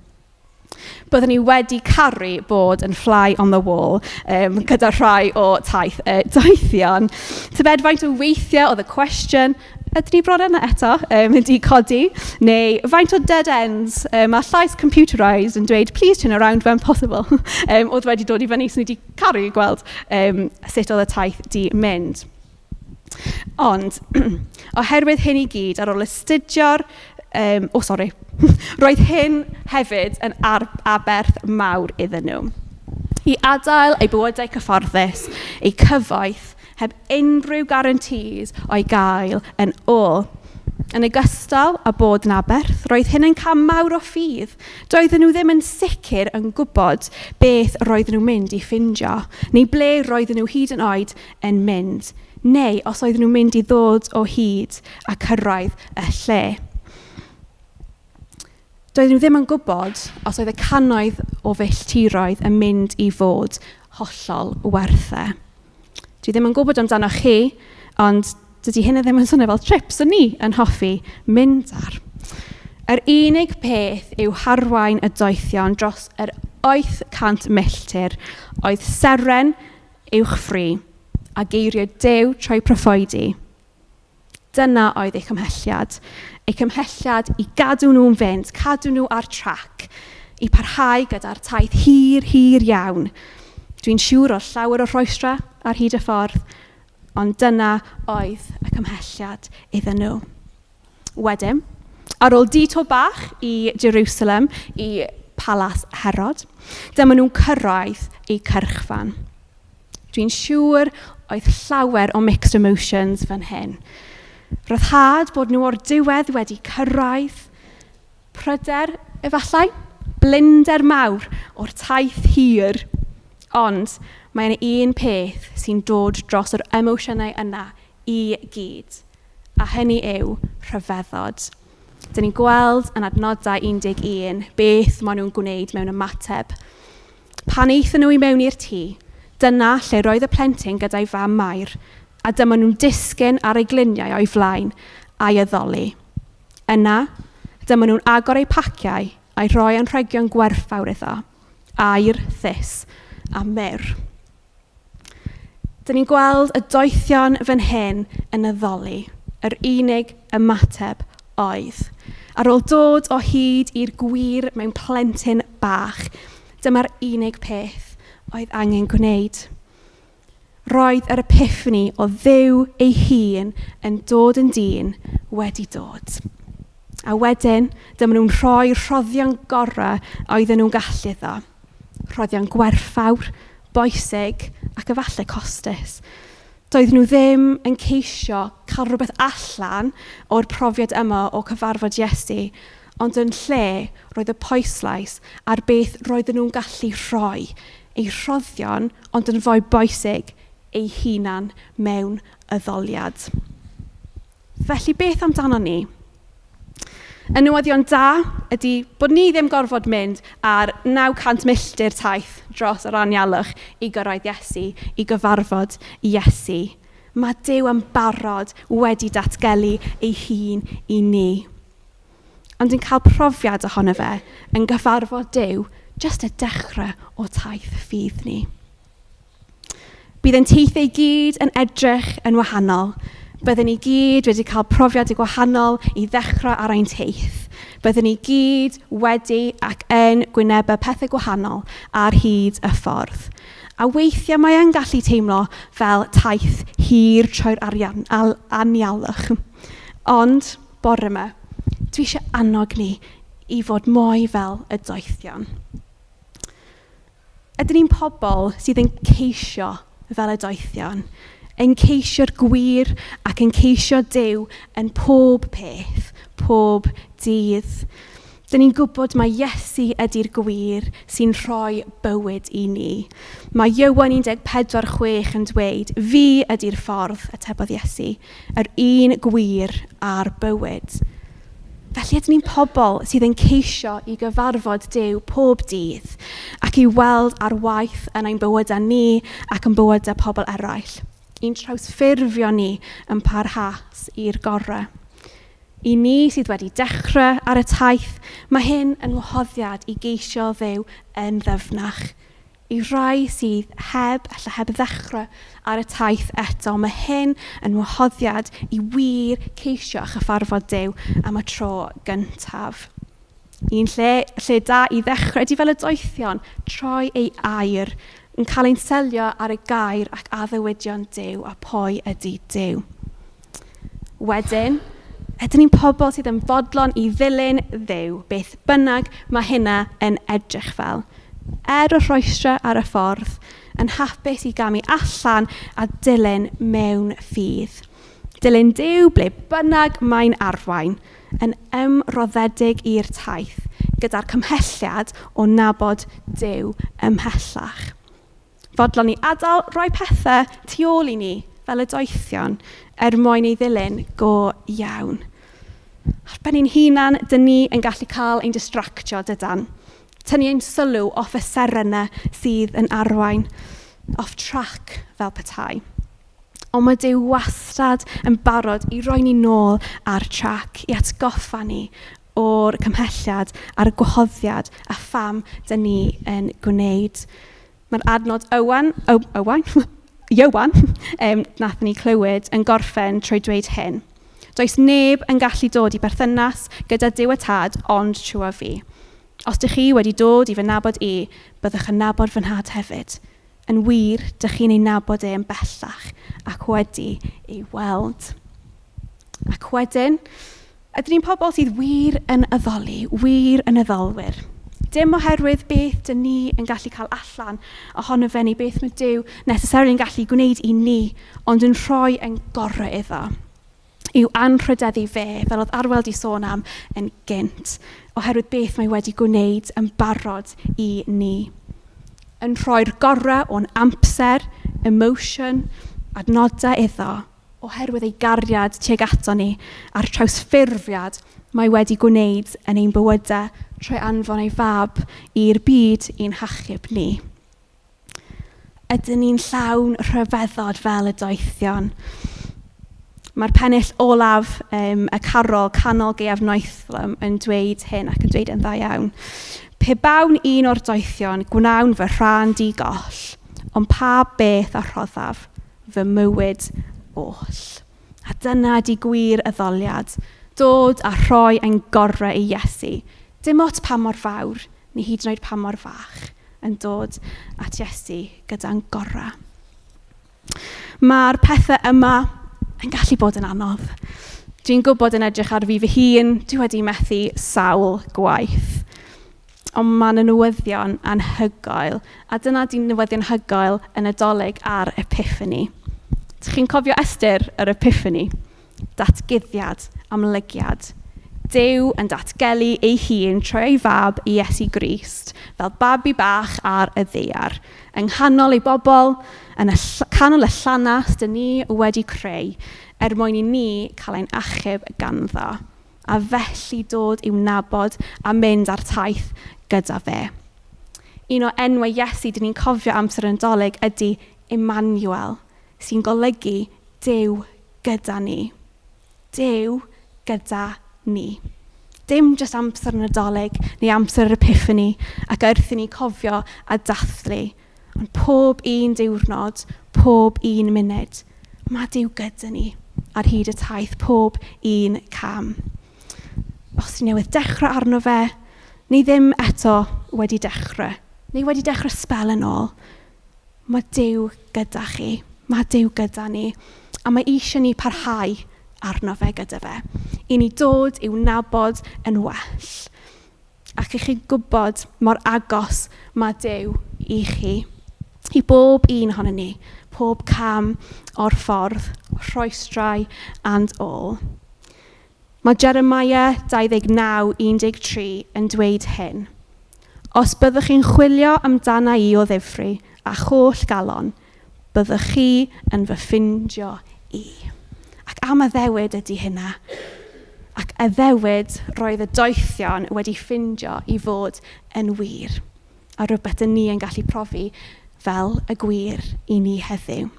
Speaker 4: Byddwn ni wedi caru bod yn fly on the wall gyda rhai o taith doethion. Tybed faint o weithiau oedd y cwestiwn, ydyn ni bron yna eto, wedi codi, neu faint o dead ends, mae llais computerised yn dweud, please turn around when possible, oedd wedi dod i fyny, so ni wedi caru gweld sut oedd y taith di mynd. Ond, oherwydd hyn i gyd, ar ôl astudio'r, oh sorry, roedd hyn hefyd yn aberth mawr iddyn nhw. I adael eu bywydau cyfforddus, eu cyfoeth, heb unrhyw guarantees o'i gael yn ôl. Yn ogystal â bod yn aberth, roedd hyn yn cam mawr o ffydd. Doedden nhw ddim yn sicr yn gwybod beth roedden nhw'n mynd i ffindio, neu ble roedden nhw hyd yn oed yn mynd, neu os oedden nhw'n mynd i ddod o hyd a cyrraedd y lle. Doedden nhw ddim yn gwybod os oedd y cannoedd o filltiroedd yn mynd i fod hollol werth e. Dwi ddim yn gwybod amdano chi, ond dydy hynna ddim yn swnio fel trip swn ni yn hoffi mynd ar. Yr unig peth yw harwain y doethion dros yr 800 milltir oedd seren uwch fri a geiriau Duw trwy proffwydi. Dyna oedd eu cymhelliad. Eu cymhelliad i gadw nhw'n fynd, cadw nhw ar trac, i parhau gyda'r taith hir, hir iawn. Dwi'n siŵr o llawer o rhwystrau ar hyd y ffordd, ond dyna oedd y cymhelliad iddyn nhw. Wedyn, ar ôl detour bach i Jerusalem, i Palas Herod, dyma nhw'n cyrraedd eu cyrchfan. Dwi'n siŵr oedd llawer o mixed emotions fan hyn. Ryddhad bod nhw o'r diwedd wedi cyrraedd, pryder efallai, blinder mawr o'r taith hir. Ond mae yna un peth sy'n dod dros yr emosiynau yna i gyd, a hynny yw rhyfeddod. Dyn ni'n gweld yn adnodau 11 beth maen nhw'n gwneud mewn ymateb. Pan aethon nhw i mewn i'r tŷ, dyna lle roedd y plentyn gyda'i fam Mair, a dyma nhw'n disgyn ar eu gliniau o'i flaen a'i addoli. Yna, dyma nhw'n agor eu paciau a'i rhoi anrhegion gwerthfawr iddo, aur, thus a myrr. Dyn ni'n gweld y doethion fan hyn yn addoli, yr unig ymateb oedd. Ar ôl dod o hyd i'r gwir mewn plentyn bach, dyma'r unig peth oedd angen gwneud. Roedd yr epiphany o Dduw ei hun yn dod yn dyn wedi dod. A wedyn, dyma nhw'n rhoi rhoddion gorau oedden nhw'n gallu iddo. Rhoddion gwerthfawr, bwysig ac efallai costus. Doedden nhw ddim yn ceisio cael rhywbeth allan o'r profiad yma o cyfarfod Iesu, ond yn lle roedd y pwyslais ar beth roedden nhw'n gallu rhoi, eu rhoddion, ond yn fwy bwysig, eu hunan mewn addoliad. Felly beth amdano ni? Y newyddion da ydy bod ni ddim gorfod mynd ar 900 milltir taith dros yr anialwch i gyrraedd Iesu, i gyfarfod Iesu. Mae Duw yn barod wedi datgelu ei hun i ni. Ond yn cael profiad ohono fe yn gyfarfod Duw jyst y dechrau o taith ffydd ni. Bydd ein teithiau i gyd yn edrych yn wahanol. Byddwn ni gyd wedi cael profiad gwahanol i ddechrau ar ein teith. Byddwn ni gyd wedi ac yn gwynebu pethau gwahanol ar hyd y ffordd. A weithiau mae yn gallu teimlo fel taith hir trwy'r arian, anialwch. Ond, bore yma, dwi eisiau annog ni i fod mwy fel y doethion. Ydyn ni'n pobl sydd yn ceisio fel y doethion, yn ceisio'r gwir ac yn ceisio Duw yn pob peth, pob dydd. Dyn ni'n gwybod mai Iesu ydy'r gwir sy'n rhoi bywyd i ni. Mae Ioan 14:6 yn dweud, "Fi ydy'r ffordd," atebodd Iesu, "yr un gwir a'r bywyd." Felly ydyn ni'n pobl sydd yn ceisio i gyfarfod Duw pob dydd ac i weld ar waith yn ein bywydau ni ac yn bywydau pobl eraill. I'n trawsffurfio ni yn parhaus i'r gorau. I ni sydd wedi dechrau ar y taith, mae hyn yn wahoddiad i geisio Dduw yn ddyfnach. I rai sydd heb, ella heb ddechrau ar y taith eto, mae hyn yn wahoddiad i wir ceisio a chyfarfod Duw am y tro gyntaf. Un lle da i ddechrau ydy fel y doethion, troi ei air, yn cael ein selio ar y gair ac addewidion Duw a pwy ydy Duw. Wedyn, ydyn ni'n pobl sydd yn fodlon i ddilyn Dduw, beth bynnag mae hynna yn edrych fel. Er y rhwystrau ar y ffordd, yn hapus i gamu allan a dilyn mewn ffydd. Dilyn Duw ble bynnag mae'n arwain, yn ymroddedig i'r taith, gyda'r cymhelliad o nabod Duw ymhellach. Fodlon i adael rhai pethau tu ôl i ni, fel y doethion, er mwyn ei ddilyn go iawn. Ar ben ein hunan, dyn ni yn gallu cael ein distractio, dydan. Tynnu ein sylw off y seren sydd yn arwain, off track fel petai. Ond mae Duw wastad yn barod i roi ni nôl ar track, i atgoffa ni o'r cymhelliad a'r gwahoddiad a pham dyn ni yn gwneud. Mae'r adnod Owen, Owen, Iowan, nathon ni clywed yn gorffen trwy dweud hyn. Does neb yn gallu dod i berthynas gyda Duw y Tad ond trwy fi. Os dych chi wedi dod i fy nabod i, byddwch yn nabod fy nhad hefyd. Yn wir, dych chi'n ei nabod e yn bellach ac wedi ei weld. Ac wedyn, ydyn ni'n pobl sydd wir yn addoli, wir yn addolwyr. Dim oherwydd beth dyn ni yn gallu cael allan ohono fe neu beth mae Duw necessarily yn gallu gwneud i ni, ond yn rhoi ein gorau iddo. I'w anrhydeddu fe, fel oedd Arwel di sôn am yn gynt, oherwydd beth mae wedi gwneud yn barod i ni. Yn rhoi'r gorau o'n amser, emotion, adnodau iddo, oherwydd ei gariad tuag ato ni a'r trawsffurfiad mae wedi gwneud yn ein bywydau trwy anfon ei fab i'r byd i'n hachub ni. Ydyn ni'n llawn rhyfeddod fel y doethion? Mae'r pennill olaf y carol Canol Gaeaf Noethlwm yn dweud hyn ac yn dweud yn dda iawn. Pe bawn un o'r doethion, gwnawn fy rhan di goll, ond pa beth a rhoddaf fy mywyd oll. A dyna di gwir addoliad, dod a rhoi ein gorau i Iesu. Dim ots pa mor fawr, neu hyd yn oed pa mor fach, yn dod at Iesu gyda'n gorau. Mae'r pethau yma yn gallu bod yn anodd. Dwi'n gwybod yn edrych ar fi fy hun, dwi wedi methu sawl gwaith. Ond mae yna newyddion anhygoel, a dyna di'n newyddion hygoel y Nadolig a'r Epiphany. Dych chi'n cofio ystyr yr Epiphany? Datguddiad, amlygiad. Duw yn datgelu ei hun trwy ei fab Iesu Grist, fel babi bach ar y ddaear. Yng nghanol ei bobl, yn y canol y llanast dyn ni wedi creu, er mwyn i ni cael ein achub ganddo. A felly dod i'w nabod a mynd ar taith gyda fe. Un o enwau Iesu dyn ni'n cofio amser y Nadolig ydy Emmanuel, sy'n golygu Duw gyda ni. Duw gyda ni. Dim jyst amser y Nadolig neu amser yr Epiphany ac wrth i ni cofio a dathlu, ond pob un diwrnod, pob un munud, mae Duw gyda ni ar hyd y taith, pob un cam. Os ti newydd dechrau arno fe, neu ddim eto wedi dechrau, neu wedi dechrau sbel yn ôl, mae Duw gyda chi, mae Duw gyda ni, a mae eisiau ni parhau arno fe gyda fe, i ni dod i'w nabod yn well. Ac i chi gwybod mor agos mae Duw i chi, i bob un ohonon ni, pob cam o'r ffordd, rhwystrau and all. Mae Jeremiah 29:13 yn dweud hyn. Os byddwch chi'n chwilio amdana i o ddifri a choll galon, byddwch chi yn fy ffindio i. Ac am addewid ydy hynna. Ac addewid roedd y doethion wedi ffindio i fod yn wir. A rhywbeth dyn ni yn gallu profi fel y gwir i ni heddiw.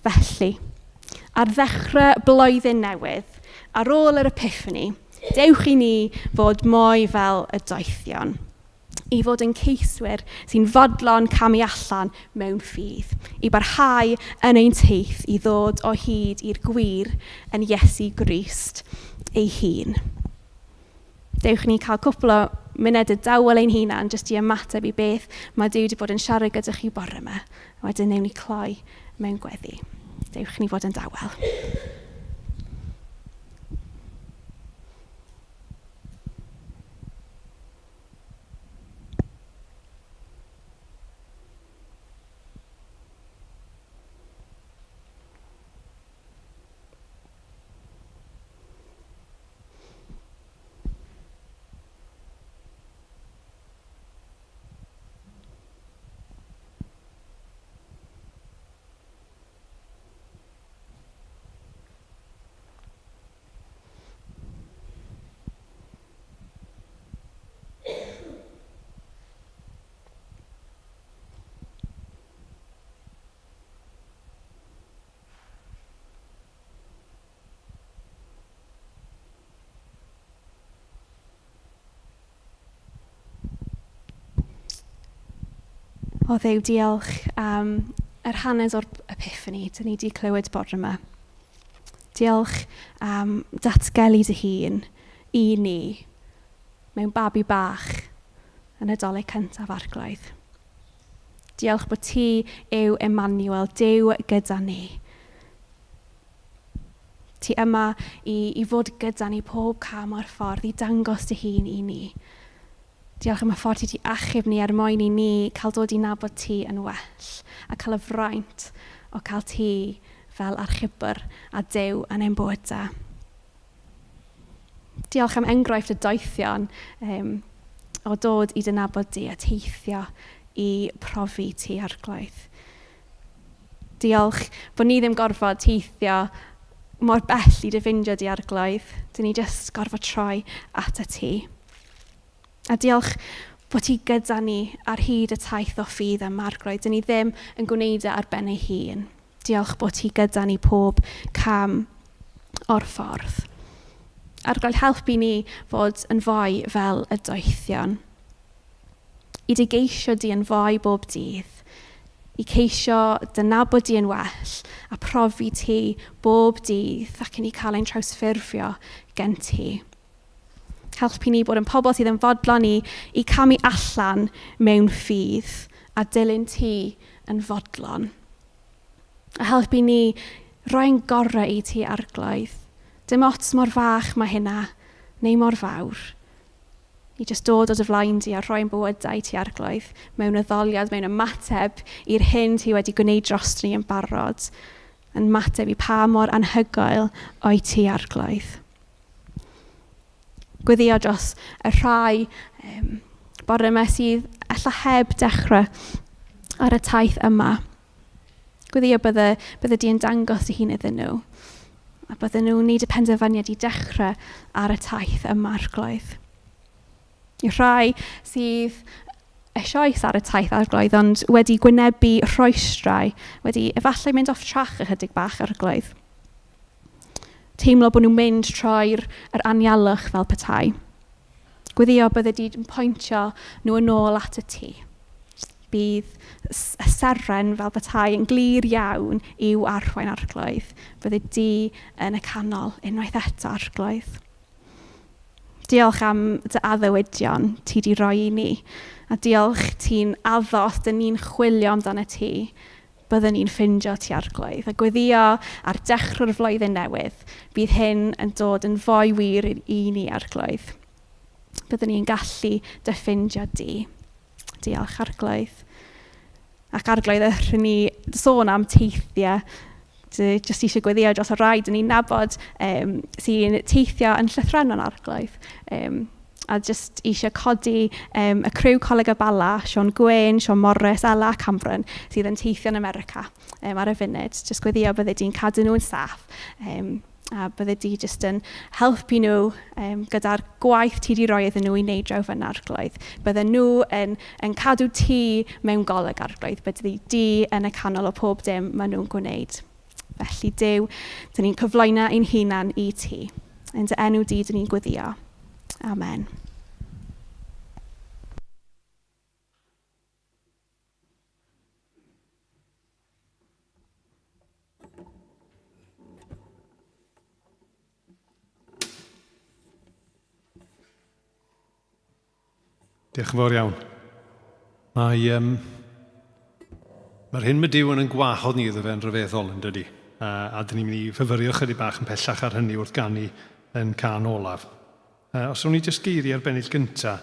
Speaker 4: Felly, ar ddechrau blwyddyn newydd, ar ôl yr Epiphany, dewch i ni fod mwy fel y doethion, i fod yn ceiswyr sy'n fodlon camu allan mewn ffydd, i barhau yn ein teith i ddod o hyd i'r gwir yn Iesu Grist ei hun. Dewch i ni cael cwpl o munedau dawel ein hunan jyst i ymateb i beth mae Duw wedi bod yn siarad gyda chi bore yma. A wedyn newn ni cloi mewn gweddi. Dewch i ni fod yn dawel. O Dduw, diolch am yr hanes o'r Epiphany dyn ni wedi clywed bore yma. Diolch am datgelu dy hun i ni mewn babi bach yn y Dolig cyntaf Arglwydd. Diolch bod ti yw Emmanuel, Duw gyda ni. Ti yma i, i fod gyda ni pob cam o'r ffordd, i dangos dy hun i ni. Diolch am y ffordd ti wedi achub ni er mwyn i ni cael dod i nabod ti yn well a cael y fraint o cael ti fel archubwr a Duw yn ein bywydau. Diolch am enghraifft y doethion o dod i dy nabod di a teithio i profi ti Arglwydd. Diolch bod ni ddim gorfod teithio mor bell i dy ffindio di Arglwydd. Dyn ni jyst gorfod troi atat ti. A diolch bod ti gyda ni ar hyd y taith o ffydd yma, Arglwydd. Dyn ni ddim yn gwneud e ar ben ei hun. Diolch bod ti gyda ni pob cam o'r ffordd. Arglwydd, helpu ni fod yn fwy fel y doethion. I dy geisio di yn fwy bob dydd. I ceisio dy nabod di yn well a profi ti bob dydd ac i ni cael ein trawsffurfio gen ti. Helpu ni bod yn pobl sydd yn fodlon i camu allan mewn ffydd a dilyn ti yn fodlon. A helpu ni roi'n gorau i ti arglwydd. Dim ots mor fach mae hynna, neu mor fawr. I jyst dod o dy flaen di a rhoi'n bywydau ti arglwydd mewn addoliad, mewn ymateb i'r hyn ti wedi gwneud dros ni yn barod, yn ymateb i pa mor anhygoel o'i ti arglwydd. Gweddio dros y rhai um, bore yma sydd ella heb dechrau ar y taith yma. Gweddio bydde, bydde di yn dangos dy hun iddyn nhw. A bydden nhw'n wneud y penderfyniad i dechrau ar y taith yma arglwydd. Y rhai sydd eisoes ar y taith arglwydd, ond wedi gwynebu rhwystrau, wedi efallai mynd off track ychydig bach arglwydd. Teimlo bod nhw'n mynd trwy'r yr anialwch fel petai. Gweddio bydde di yn pwyntio nhw yn ôl at y tŷ. Bydd y seren fel petai yn glir iawn i'w arwain arglwydd. Bydde di yn y canol unwaith eto arglwydd. Diolch am dy addewidion ti di roi i ni. A diolch ti'n addo os dyn ni'n chwilio amdano ti, byddwn ni'n ffindio ti arglwydd. A gweddio ar dechrau'r flwyddyn newydd, bydd hyn yn dod yn fwy wir i ni arglwydd. Byddwn ni'n gallu dy ffindio di. Diolch arglwydd. Ac arglwydd, ydyn ni sôn am teithiau. Dwi jyst eisiau gweddio dros y rhai dyn ni'n nabod um, sy'n teithio yn llythrennol arglwydd. Um, a jyst eisiau codi um, y criw Coleg y Bala, Sean Gwyn, Sean Morris, Ella Cameron, sydd yn teithio yn America um, ar y funud. Jyst gweddio bydde di'n cadw nhw'n saff. Um, a bydde di jyst yn helpu nhw um, gyda'r gwaith ti di roi iddyn nhw i wneud draw fyna arglwydd. Bydde nhw yn, yn cadw ti mewn golwg arglwydd. Bydde di yn y canol o pob dim maen nhw'n gwneud. Felly Duw, dyn ni'n cyflwyno ein hunan i ti. Yn dy enw di, dyn ni'n gweddio. Amen.
Speaker 2: Diolch yn fawr iawn. Mae, um, mae'r hyn mae Duw yn yn gwahodd ni iddo fe yn rhyfeddol, yn dydy. A, a dyn ni'n mynd i fyfyrio chydig bach yn pellach ar hynny wrth ganu yn can olaf. Os rown ni jyst geiriau'r bennill gynta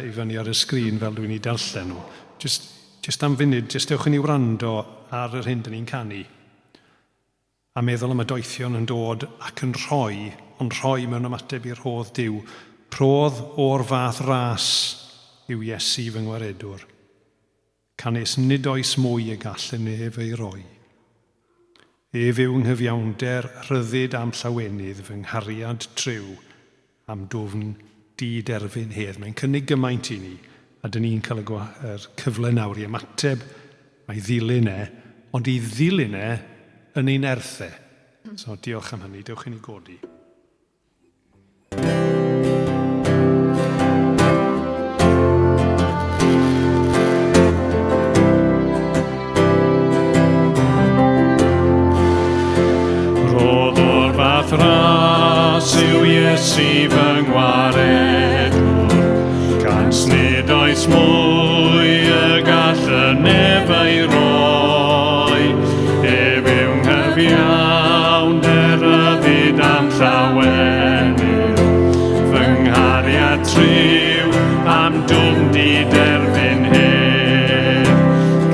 Speaker 2: i fyny ar y sgrin fel dwi'n ei darllen nhw. Jyst, jyst am funud, jyst ewch i ni wrando ar yr hyn dyn ni'n canu. A meddwl am y doethion yn dod ac yn rhoi, ond rhoi mewn ymateb i'r rhodd Duw. Rhodd o'r fath ras yw Iesu fy ngwaredwr. Canys nid oes mwy y gall y nef ei roi. Ef yw nghyfiawnder, rhyddid a'm llawenydd, fy nghariad triw, a'm dwfn di-derfyn hedd. Mae'n cynnig gymaint i ni, a dyn ni'n cael y yr cyfle nawr i ymateb a'i ddilyn e, ond i ddilyn e yn ei nerth e. So diolch am hynny, dewch i ni godi.
Speaker 3: Rhodd o'r fath ras yw Iesu fy ngwaredwr, cans nid oes mwy y gall y nef ei roi. Ef yw nghyfiawnder rhyddid a'm llawenydd, fy nghariad triw am dwfn di derfyn hedd.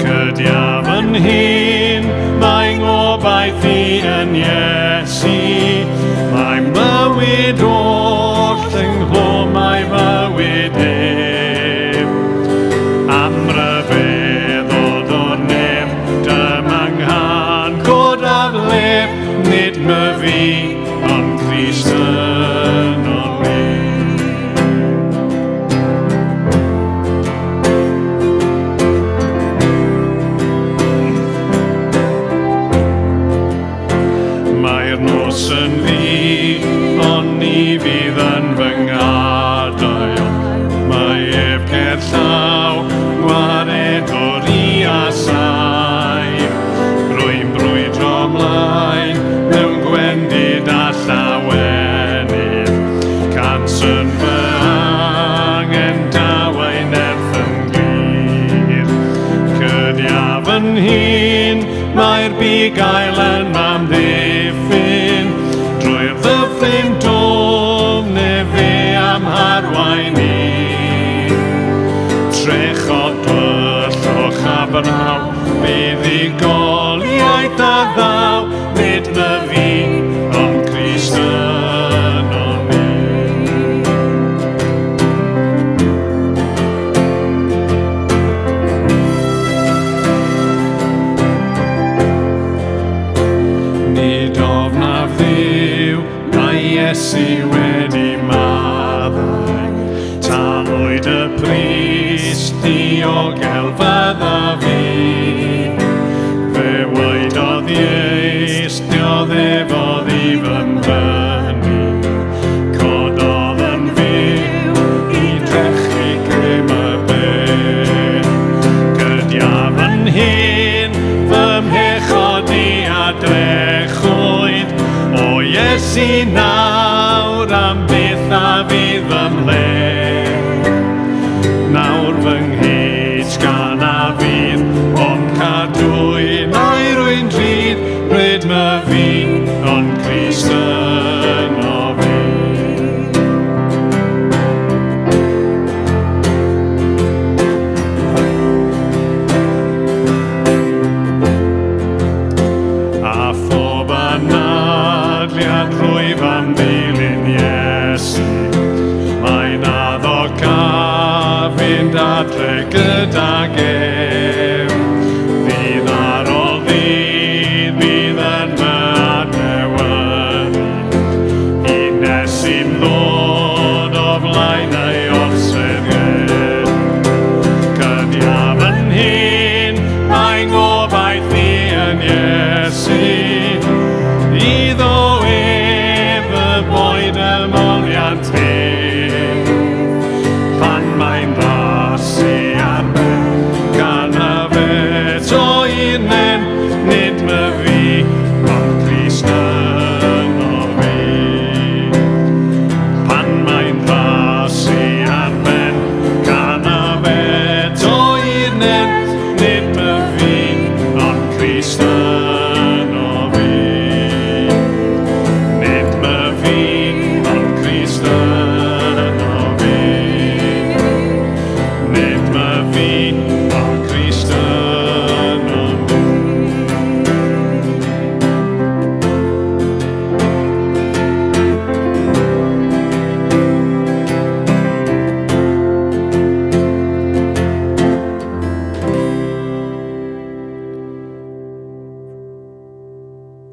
Speaker 3: Cydiaf yn hun, mae ngobaith i yn Iesu, mae mywyd oll ynghlwm mae fywyd ef. Am ryfeddod o'r nef. braw, Buddugoliaeth a ddaw, nid myfi, ond Crist ynon ni. Nid ofnaf Dduw, mae Iesu wedi maddau. Talwyd y pris, diogel fydda fi. Fe waedodd Ieis, dioddefodd i fy mhrynu. Cododd yn fyw i drechu grym y bedd. Gydiaf yn hyn, fy mhechod i a drechwyd. O Iesu nawr am byth a fydd fy mhle. Nawr fy nghyd gan a fydd, ond cadwyn a'i rwy'n rhydd, bryd my fi, ond Crist yno fi. A phob anadliad rwyf am ddilyn Iesu, mae'n addo ca fynd adre gydag ef. Ddydd ar ôl ddydd bydd yn fy adnewyddu, hyd nes i'm ddod o flaen ei orsedd ef. Cydiaf yn hyn, mae ngobaith i yn Iesu, iddo ef y boed y moliant ef. Pan mae'n rasu ar ben, gan y feto un nen, nid my fi, ond Crist yno fi. Pan mae'n rasu ar ben, gan y feto un nen, nid my fi, ond Crist yno fi. Nid my fi, ond Crist yno fi. Nid my fi, ond Crist yno fi.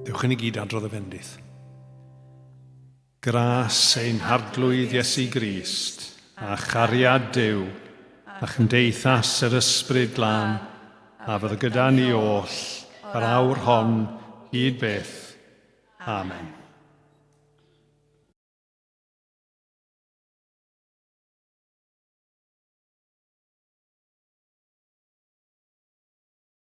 Speaker 2: Dewch i ni gyd adrodd y fendith. Gras ein Harglwydd Iesu Grist, a chariad Duw, a chymdeithas yr Ysbryd Glân, a fyddo gyda ni oll, yr awr hon, hyd byth. Amen.